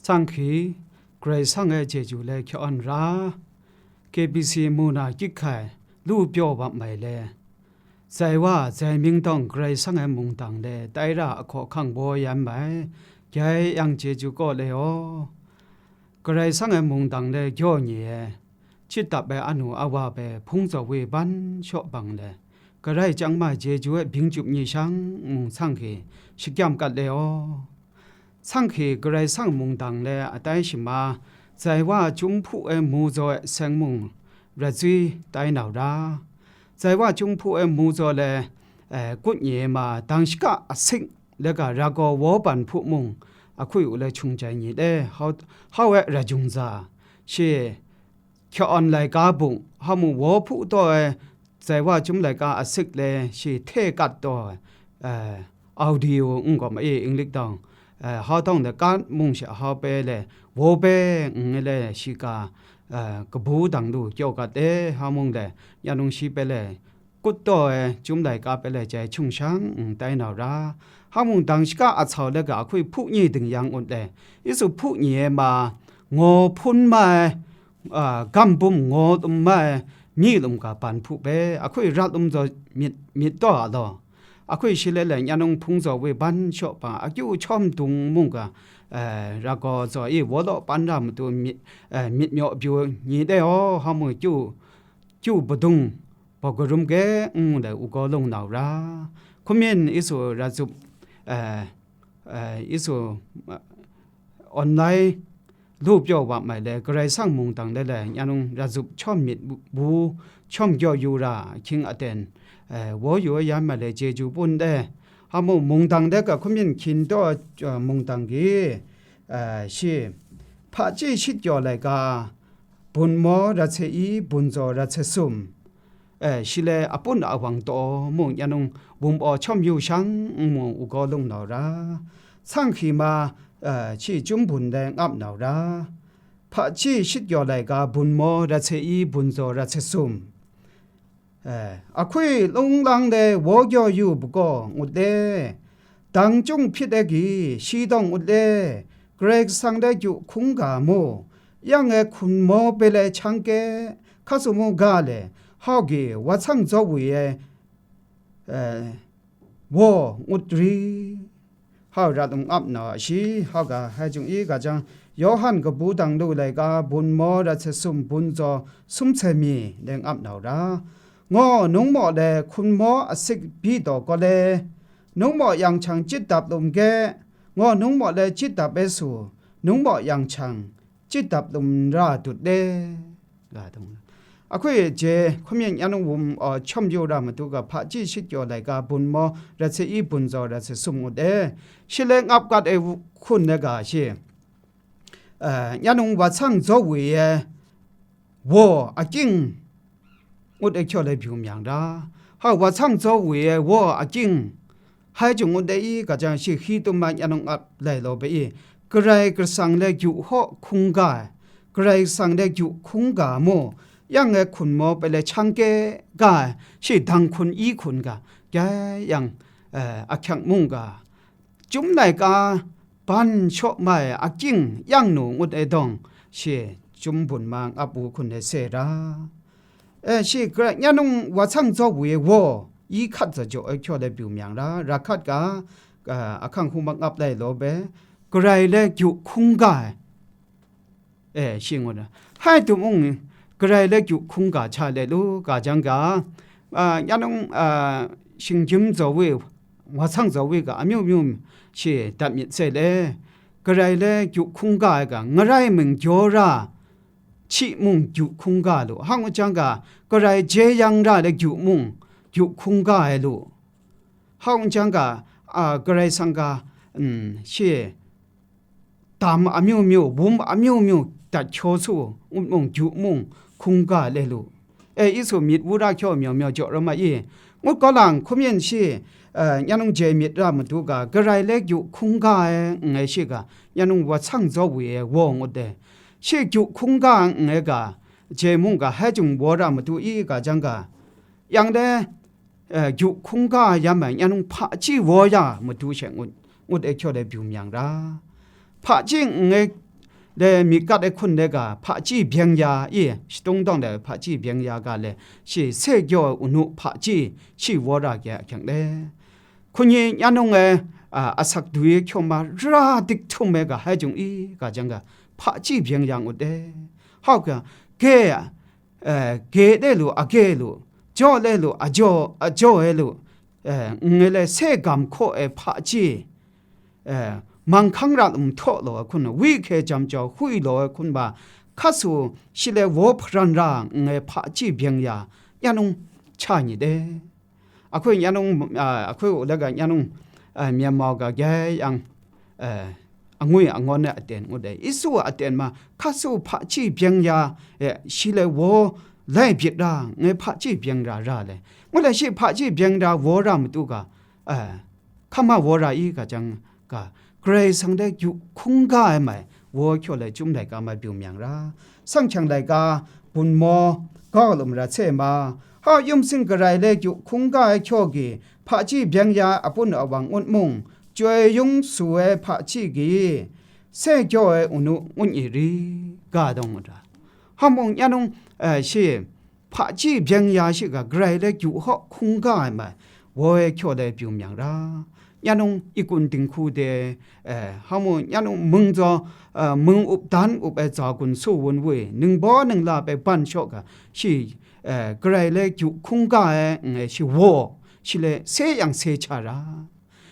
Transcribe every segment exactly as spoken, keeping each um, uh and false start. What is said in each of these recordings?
Sanghki, Karai Kasang e chyeju le hkyawn ra, K B C mu na kyik hkai, lu pyaw wap mai le, zai wa, zai mying dawng Karai Kasang e mungdang le tai ra ahkaw ahkang baw yan mai, gyai yang chyeju kaw le aw. Karai Kasang e mungdang le gyaw nye e, chyit dap ai anu awa hpe hpung zaw we ban shaw bang le, garai chyang ma chyeju e bing chyum ni shang mung sanghki shakyam kat le aw. Sanghki Karai Kasang mungdang le atai shama, zai wa chyum hpu e mu zaw e seng mung, rat zui tai nau ra. Zai wa chyum hpu e mu zaw le, eh, kut nye ma, dang shaka asik, laga ragaw waw ban hpu mung, ahkui u le hkyung jai ni le, hau, hau e rajung za, shi hkya-awn laika bung, hau mung waw hpu taw ai, zai wa chyum laika asik le, shi hte kat taw ai, eh, audio n gaw ma e, Inglik dawng, eh, hau tawng de kat mung sha hau pe le, waw pe n le, shi ka, eh, kabu dang lu kyaw kat e, hau mung le, ya nung shi pe le, kut taw ai chyum laika pe le jai hkyung shang n tai nau ra. Hau mung dang shaka a sau laga ahkui hpu ni ding yang ut le, Yesu hpu ni e ma, ngaw hpun ma ai, a, gam bum ngaw lum ma ai, mi lum ga ban hpu pe, ahkui rat lum zaw myit, myit taw a law, ahkui shi le le nya nung hpung zaw we ban shaw pa, akyu hkyawm dung mung ga, eh, ragaw zaw i, waw law pan ra matu myit, eh, myit myaw byu ni de aw, hau mung kyu, kyu padung, bawk karum ge n mu le u gaw lung nau ra. Hkumyin Yesu rat zup, eh, eh, Yesu, eh, online lu pyaw wa mai le, Karai Kasang mungdang le le, nya nung rat zup chyawm myit bu, bu chyawm gyaw yu ra, ahkying aten, eh, waw yu yan mai le, chyeju bun de, hau mung mungdang de ga hkumyin hkyin taw, eh, mungdang gi, eh, shi, hpaji shit kyaw laika, bun maw rat se i, bun zaw rat se sum, eh, shi le apun awang taw mung nya nung bum aw chyawm yu shang n mu u gaw lung nau ra, sanghki ma, eh, shi chyum bun le ngap nau ra, hpaji shit kyaw laika bun maw rat se i, bun zaw rat se sum, eh, ahkui lung lang le waw gyaw yu bagaw ngut le, dang chyung hpyit ai gi shi dawng ngut le, Karai Kasang de gyu hkung ga mu, yang e hkun maw pe le chang ke, hka su mu ga le, hau gi wa chang zaw wi ai, eh, waw ngut ri, hau rat lum ap nau a shi, hau ga hai jung i ga jang, Yawhan kabu dang lu laika bun maw rat se sum bun zaw sum se mi le ngap nau ra, ngaw nung maw le hkun maw asik bi taw gaw le, nung maw yang chang chyit dap lum ge, ngaw nung maw le chyit dap e su, nung maw yang chang chyit dap lum ra dut le, ga dang. Ahkui je hkumyin yan wum, uh, chyawm yu ra matu ga, hpaji shit kyaw laika bun maw, rat se i bun zaw rat se sum ngut e, shi le ngap gat e hkun le ga shi, uh, yan wum wa chang zaw wi e, waw akying ngut e hkyaw le byu myang ra. Hau wa chang zaw wi e waw akying, hai jung ngut e i ga jang shi hkri tum ma yan nung ap lai law be i, Karai Kasang le gyu haw hkung ga ai, Karai Kasang le gyu hkung ga mu, yang e hkun maw pe le chang ke ga ai, shi dang hkun i hkun ga, gyai yang, eh, ahkyang mung ga, Chyum laika ban shaw mai akying yang nu ngut ai dawng, shi chyum bun ma ngap u hkun ai se ra. E, shi Karai, nya nung wa chang zaw wi ai waw, i hkat zajaw ai hkyaw le byu myang ra, ra hkat ga, a, ahkang hkung ma ngap lai law be, Karai le gyu hkung ga ai, e, shi ngut ai. Hai tu mung, Karai le gyu hkung ga cha le lu, ga jang ga, a, nya nung, a, shinggyim zaw wi, wa chang zaw wi ga, amyu myu shi dat myit se le, Karai le gyu hkung ga ai ga, ngarai mung gyaw ra, chi mung gyu hkung ga lu, hang u jang ga, Karai je yang ra le gyu mung, gyu hkung ga ai lu, hang u jang ga, a, Karai sang ga, mm, shi, dam amyu myu, bum amyu myu dat hkyaw su, ngut mung, gyu mung, hkungga le lu. E, Yesu myit wura hkyaw myaw myaw jaw rawm ai i, ngut kau lang, hkum yin shi, e, nya nung jai myit ra matu ga, Karai le gyu hkungga ai n-, nngai shi ga, nya nung wa chang zaw wi ai waw ngut ai. Shi gyu hkungga n-, nngai ga, jai mung ga, hai jung waw ra matu i ga jang ga, yang le, e, gyu hkungga ya mai, nya nung hpaji waw ya matu she ngut, ngut ai hkyaw dai byu myang ra. Hpaji n-, ngai, le myit gat ai hkun de ga, hpaji byeng ya i, shatung dawng de hpaji byeng ya ga le, shi se gyaw ai unu hpaji shi wora ge ahkyang le. Hkunyi nyan nung e, a, asak dwi hkyawm ma ra dik htum e ga hai jung i ga jang ga, hpaji byeng ya ngut e. Hau ga, ge, e, ge le lu, a ge lu, jaw le lu, a jaw, a jaw e lu, e, nge le se gam hkaw e hpaji, e, manghkang ra lum htaw law ai hkun, wi hke jam jau hui law ai hkun ba, hkat su shi le waw hparan ra ngai hpaji byeng ya, nyan nung cha nyit e. Ahkoi nyan nung, a, ahkoi u laga nyan nung, a, Myanmar ga gyai yang, a, angwi angawn e aten ngut e. Isu a aten ma, hkat su hpaji byeng ya, e, shi le waw lai byit ra, ngai hpaji byeng ra ra le. Ngut le shi hpaji byeng ra waw ra matu ga, a, hkama waw ra i ga jang ga, Karai Kasang de gyu hkungga ai mai, waw hkyaw le chyum laika mai byu myang ra. Sanghkyang laika, bun maw, gau lum ra hte ma, hau yum sing garai le gyu hkungga ai hkyaw gi, hpaji byeng ya apun awang ngut mung, chyoi yung su ai hpaji gi, se gyaw ai unu ngut i ri, ga dawng ngut ra. Hau mung, nyan nung, eh, shi, hpaji byeng ya shiga, garai le gyu hkaw hkungga ai mai, woi hkyaw le byu myang ra. Nyan nung ikun dinghku de, eh, hau mu, nyan nung mung zaw, eh, mung up dan up ai za gun su wun we, ningbaw ningla bai ban shaw ga, shi, eh, garai le gyu hkungga ai, mm, shi waw, shi le se yang se cha ra.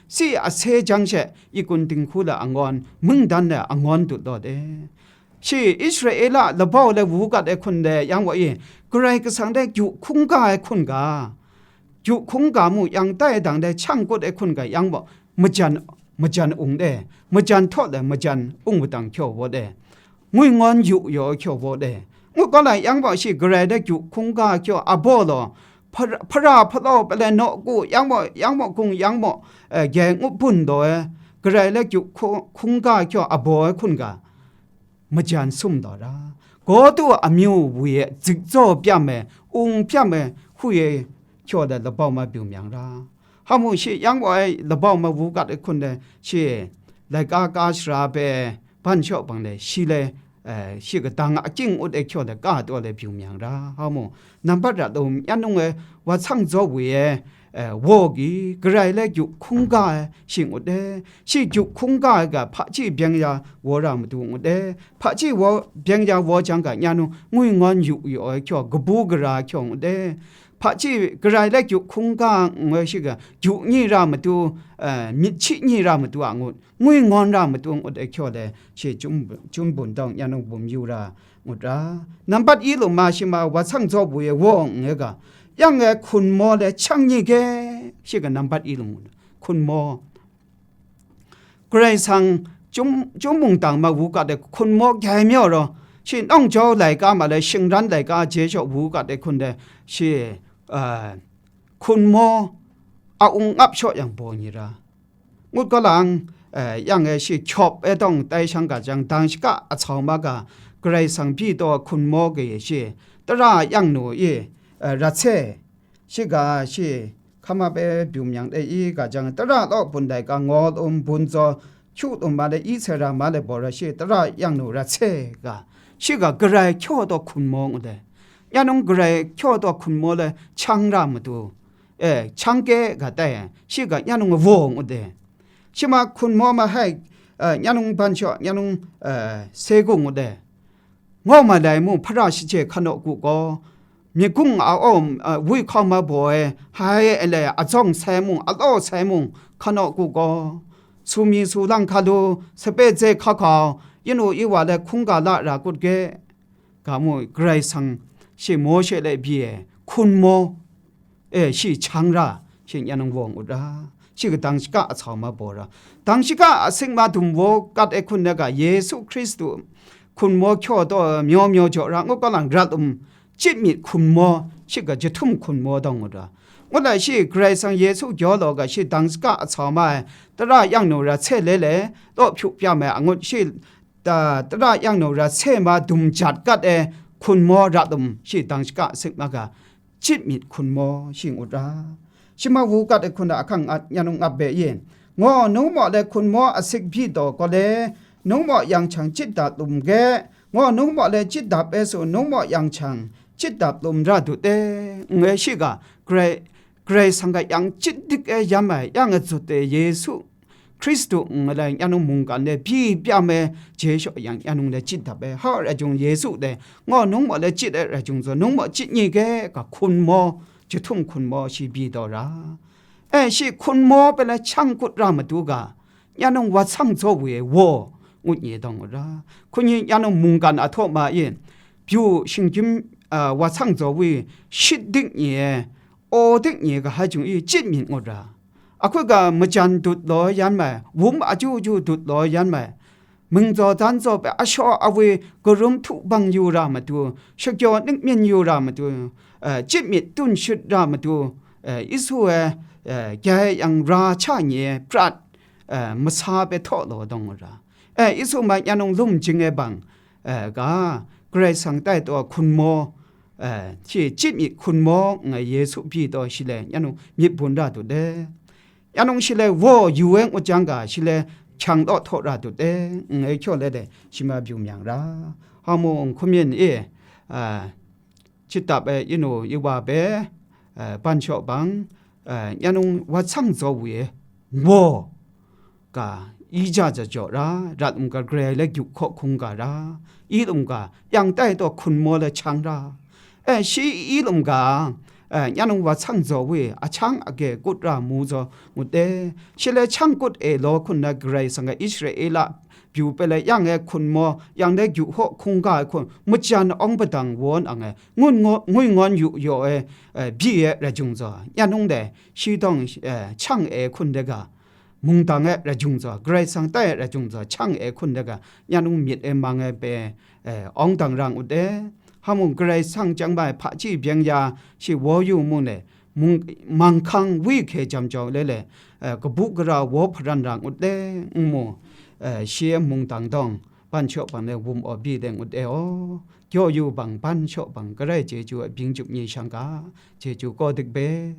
Si a se jang she, ikun dinghku la angawn, mungdan la angawn dut lawt e. Shi Israela labau le wu gat ai hkun de yang wa i, Karai Kasang de gyu hkungga ai hkun ga, gyu hkungga mu yang tai dang de chang kut ai hkun ga yang wa, majan, majan ung de, majan htaw le majan ung wadang hkyaw wa de, ngwi ngawn yu yaw hkyaw wa de, ngu kau lai yang wa shi Karai de gyu hkungga hkyaw a baw law, hpara hpalaw palai naw ku yang maw, yang maw, gung yang maw, eh, gyai ngup bun daw ai, Karai le gyu hku-, hkungga hkyaw a baw ai hkun ga, majan sum daw ra, gaw tu amyu wi e zik zaw pyam e, ung pyam e, hui e hkyaw da labau ma byu myang ra. Hau mu shi yang wa ai labau ma wu gat ai hkun de, shi laika ka shara pe ban shaw bang le, shi le, eh, shi kadang a akying ut ai hkyaw le, ka taw le byu myang ra. Hau mu, nambat ra lum yan nung e, wa sang zaw wi e, eh, waw gi, garai le gyu hkungga ai shi ngut e, shi gyu hkungga ai ga hpaji byeng ya waw ra matu ngut e, hpaji waw byeng ya waw jang ga nya nu, ngwi ngawn yu yu ai hkyaw, kabu gara hkyaw ngut e, hpaji garai le gyu hkungga ngoi shi ga, gyu ni ra matu, eh, myit shi ni ra matu a ngut, ngwi ngawn ra matu ngut ai hkyaw le, shi chyum, chyum bun dawng nya nu bum yu ra ngut ra. Nambat i lum ma shi ma wa sang zaw bu e waw nge ga, yang e hkun maw le chang ni ge, shi ga nambat i lum ngut, hkun maw. Karai Kasang chyum, chyum mungdang ma wu gat ai hkun maw gyai maw raw, shi nawng jau laika ma le shingran laika je shaw wu gat ai hkun de, shi, eh, hkun maw a ung ngap shaw yang baw ni ra. Ngut galang, eh, yang e shi hkyawp e tawng tai shang ga jang, dang shaka a tsau ma ga, Karai Kasang pyi taw hkun maw ga e shi, tara yang nu i, eh, rat se, shi ga shi, hkama pe byu myang de i ga jang, tara law bun dai ga, ngaw lum bun zaw, hkyu lum ma le, i sai ra ma le baw ra shi, tara yang nu rat se ga, shi ga garai hkyaw taw hkun maw ngut e. Yan nung garai hkyaw taw hkun maw le, chang ra matu. E, chang ke ga tai ai, shi ga yan nung waw ngut e. Shi ma hkun maw ma hai, eh, yan nung ban shaw, yan nung, eh, se gung ngut e. Ngaw ma lai mung, hpara shaje hkanaw ku gaw, myit gung a awm, eh, wi hkau ma baw e, hai e le, a zawng sai mung, a law sai mung, hkanaw ku gaw, su mi su lang hka lu, sape ze hka hkau, yin u i wa le hkungga la ra kut ge, ga mu, Karai Kasang shi Mawshe le byi e, hkun maw, e, shi chang ra, shi yan nung wawng ut ra, shi kadang shaka a tsau ma baw ra, dang shaka a sing ma dum waw gat e hkun na ga, Yesu Hkristu hkun maw hkyaw taw, myaw myaw jaw ra, ngut galang rat um, chit myit hkun maw, shi ga jahtum hkun maw dawng ut ra, ngut lai shi Karai Kasang Yesu gyaw law ga, shi dang shaka a tsau ma ai, tara yang nu ra hte le le, law hpyu pya mai a ngut shi, ta, tara yang nu ra hte ma dum jat gat e hkun maw rat lum shi dang shaka a sik ma ga, chit myit hkun maw shi ngut ra. Shi ma wu gat e hkun a ahkang at, yan nung ap be yin. Ngaw nu maw le hkun maw a sik byi taw gaw le, nungmaw yang hkyang chyit dap lum ge, ngaw nungmaw le chyit dap e su nungmaw yang hkyang chyit dap lum ra dut e, ngu ai shi ga, Karai, Karai Kasang ga yang chyit dik e yam ai, yang a zut e Yesu Hkristu n-, ngu ai, nya nung mungkan le byi pyam e je shaw yang nya nung le chyit dap e, hau rai jung Yesu le ngaw nungmaw le chyit e rai jung zaw, nungmaw chyit ni ge ga hkun maw, jahtum hkun maw shi byi daw ra. E, shi hkun maw pe le hkyang kut ra matu ga, nya nung wa tsang zaw wu e waw, ngut nye dawng ngut ra. Hkun ni nya nung mungkan a htaw ma e, byu shinggyim, a, wa tsang zaw wu e, shit dik nye, aw dik nye ga hai jung i chyit myit ngut ra. A hkut ga majan dut law yan mai, wum a ju ju dut law yan mai, mingzaw dan zaw pe ashaw awi karum htu bang yu ra matu, shakyaw nikmyin yu ra matu, eh, chyit myit tun shut ra matu, eh, Yesu e, eh, gyai yang ra cha nye prat, eh, masa pe htaw law dawng ra. Eh, Yesu mai nya nung lum jing e bang, eh, ga, Karai Kasang tai taw hkun maw, eh, shi chyit myit hkun maw, ngai Yesu byi taw shi le, nya nung myit bun ra dut le. Nya nung shi le waw yu e ngut jang ga, shi le hkyang law htaw ra dut e, ngai hkyaw le le, shi ma byu myang ra. Hpa mung hkumyin e, eh, chyit dap e, inu, iwa be, eh, ban shaw bang, eh, nya nung wa tsang zaw wu e, waw, ga, i ja ja jaw ra, rat lum ga grai le gyuk hkaw hkung ga ra, i lum ga, yang tai taw hkun maw le hkyang ra, e, shi i lum ga, e, nya nung wa tsang zaw wu e, ahkyang age kut ra mu zaw ngut e, shi le hkyang kut e law hkun na Karai Kasang ga Israela byu pe le yang e hkun maw, yang le gyuk hkaw hkung ga ai hkun, majan awng padang wawn ang e, ngun ngaw-, ngwi ngawn yu yaw e, e, byi e rai jung zaw, nya nung de, shi dawng, e, hkyang e hkun de ga, mungdang e rai jung zaw, Karai Kasang tai e rai jung zaw, hkyang e hkun de ga, nya nung myit e mang e pe, e, awng dang ra ngut e. Hpa mung Karai Kasang chyang bai hpaji byeng ya shi waw yu mung le, mung, manghkang wi hkye jam jau le le, e, kabu gara waw hparan ra ngut le, n mu, e, shi e mungdang dawng, ban shaw bang le wum aw byi de ngut e aw. Gyaw yu bang, ban shaw bang, garai chyeju a byin jup ni shang ga, chyeju kaw dik be.